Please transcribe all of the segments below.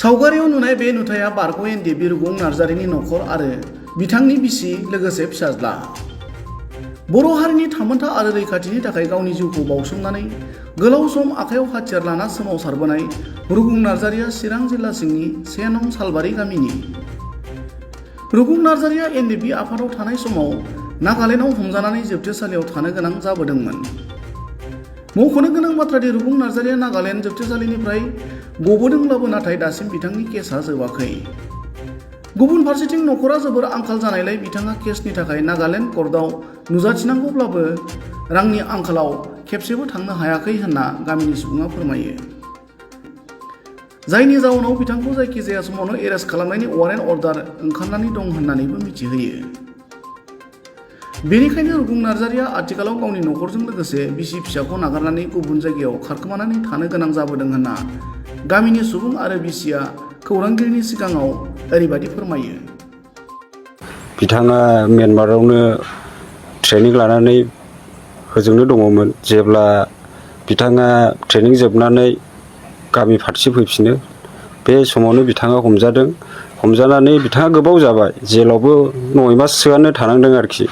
सावगारियाव नुनाय बे नुथाया बारग' एनडिएफबि रुगुं नार्जारिनि नखर आरो बिथांनि बिसि लोगोसे फिसाज्ला। बर' हारिनि थामोनथा आरो रैखाथिनि थाखाय गावनि जिउखौ बाउसोमनानै गोलाव सम आखायाव हाथियार लाना सोमावसारबोनाय रुगुं नार्जारिया चिरां जिल्ला सिंनि 1 नं सालबारि गामिनि। रुगुं नार्जारिया एनडिएफबि आफादाव थानाय समाव नागालेन्डआव हमजानानै जोबथेसालियाव थानो गोनां जाबोदोंमोन। मख'नो गोनां बाथ्रादि रुगुं नार्जारिया नागालेन्ड जोबथेसालिनिफ्राय गबोदोंब्लाबो नाथाय दासिम बिथांनि केसआ जोबाखै। गुबुन फारसेथिं नखरा जोबोर आंखाल जानायलाय बिथाङा केसनि थाखाय नागालेन्ड कर्टआव नुजाथिनांगौब्लाबो रांनि आंखालाव खेबसेबो थांनो हायाखै होनना गामिनि सुबुङा फोरमायो। जायनि जाउनाव बिथांखौ जायखिजाया समावनो एरेस्ट खालामनायनि वारेन्ट अर्डार ओंखारनानै दं होननानैबो मिथिहोयो। बेनिखायनो रुगुं नार्जारिया आथिखालाव गावनि नखरजों लोगोसे बिसि फिसाखौ नागारनानै गुबुन जायगायाव खारखोमानानै थानो गोनां जाबोदों होनना गामिनि सुबुं आरो बिसिया खौरांगिरिनि सिगाङाव ओरैबायदि फोरमायो। बिथाङा म्यानमारावनो ट्रेनिं लानानै होजोंनो दङमोन। जेब्ला बिथाङा ट्रेनिं जोबनानै गामि फारसे फैफिनो बे समावनो बिथाङा हमजादों। हमजानानै बिथाङा गोबाव जाबाय जेलावबो 9 माससोआनो थानांदों आरोखि।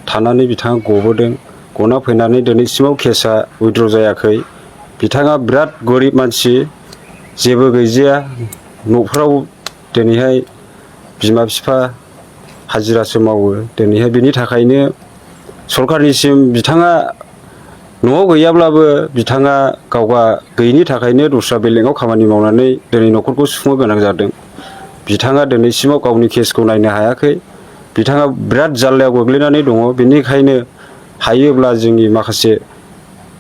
थानानै बिथाङा गबोदों। गना फैनानै दिनैसिमाव केसआ उइद्र' जायाखै। बिथाङा बिराद गोरिब मानसि, जेबो गैजाया। न'फ्राव दिनैहाय बिमा बिफा हाजिरासो मावो। दिनैहाय बिनि थाखायनो सरकारनिसिम बिथाङा न'आव गैयाब्लाबो बिथाङा गावगा गैयिनि थाखायनो दस्रा बेलेगाव खामानि मावनानै दिनै न'खरखौ सुफुंनो गोनां जादों। बिथाङा दिनैसिमाव गावनि केसखौ नायनो हायाखै। बिथाङा बिराद जाल्लायाव गोग्लैनानै दङ। बेनिखायनो हायोब्ला जोंनि माखासे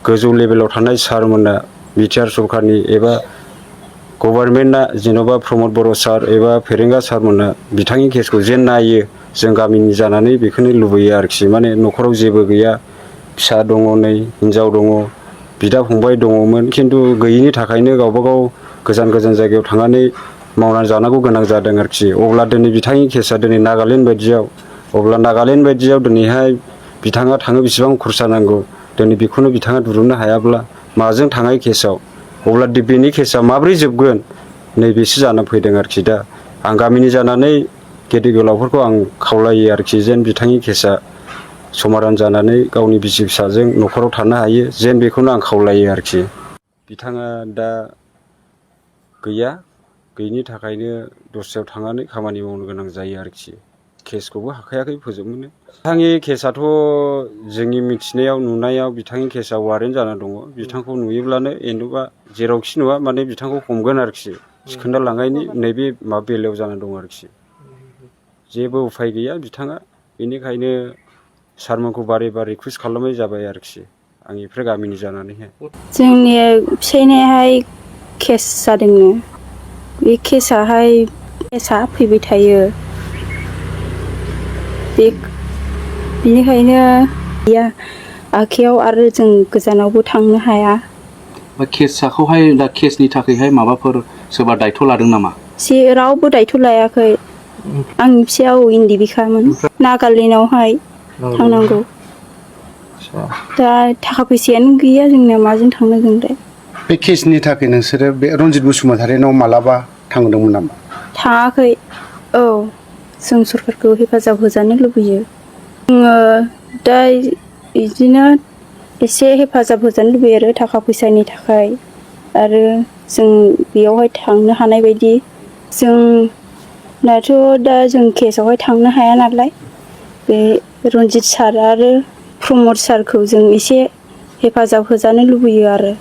गोजौ लेभेलाव थानाय सारमोना बिटिआर सरकारनि एबा गभर्नमेन्टआ जेन'बा प्रमद बर' सार एबा फेरेंगा सारमोना बिथांनि केसखौ जेन नायो, जों गामिनि जानानै बेखौनो लुबैयो आरोखि। माने न'खराव जेबो गैया, फिसा दङ, नै हिनजाव दङ, बिदा फंबाय दङमोन। खिन्थु गैयिनि थाखायनो गावबागाव गोजान गोजान जायगायाव थांनानै मावनानै जानांगौ गोनां जादों आरोखि। अब्ला दिनै बिथांनि केसआ दिनै नागालेण्ड बायदियाव, अब्ला नागालेण्ड बायदियाव दिनैहाय बिथाङा थाङो बेसेबां खरसा नांगौ, दिनै बेखौनो बिथाङा दिरुननो हायाब्ला माजों थाङो केसआव, अब्ला बेनि केसआ माब्रै जोबगोन नैबेसो जानानै फैदों आरोखि। दा आं गामिनि जानानै गेदेर गोलावफोरखौ आं खावलायो आरोखि जेन बिथांनि केसआ समाधान जानानै गावनि बिसि फिसाजों न'खराव थानो हायो, जेन बेखौनो आं खावलायो आरोखि। बिथाङा दा गैया, गैयिनि थाखायनो दस्रायाव थांनानै खामानि मावनो गोनां जायो आरोखि। केसखौबो हाखायाखै फोजोबनो। बिथांनि केसआथ' जोंनि मिथिनायाव नुनायाव बिथांनि केसआ वारेन्ट जाना दङ। बिथांखौ नुयोब्लानो एनडबा जेरावखि नुवा माने बिथांखौ हमगोन आरोखि। थिखोना लांनायनि नैबे बेलायाव जाना दङ आरोखि। जेबो उफाय गैया बिथाङा। बेनिखायनो सारमोनखौ बारे बारे रिकुवेस्ट खालामनाय जाबाय आरोखि आंनिफ्राय गामिनि जानानैहाय। जोंनि फिसायनाहाय केस जादोंनो। बे केसआ फैबाय थायो। बेनिखायनो गैया आखायाव, आरो जों गोजानावबो थांनो हाया। केसखौहाय दा केसनि थाखायहाय माबाफोर सोरबा दायथ' लादों नामा? रावबो दायथ' लायाखै। आंनि फिसाया एनडिएफबिखामोन। नागालेण्डआवहाय थांनांगौ। दा थाखा फैसायानो गैया जोंनिया, माजों थांनो जोंलाय। बे केसनि थाखाय नोंसोरो बे रनजित बसुमतारिनाव मालाबा थांदोंमोन नामा? थाङाखै। औ, जों सरकारखौ हेफाजाब होजानो लुबैयो। जोङो दा बिदिनो एसे हेफाजाब होजानो लुबैयो आरो थाखा फैसानि थाखाय, आरो जों बेयावहाय थांनो हानाय बायदि। जोंनाथ' दा जों केसआवहाय थांनो हाया नालाय, बे रनजित सार आरो प्रमद सारखौ जों एसे हेफाजाब होजानो लुबैयो आरो।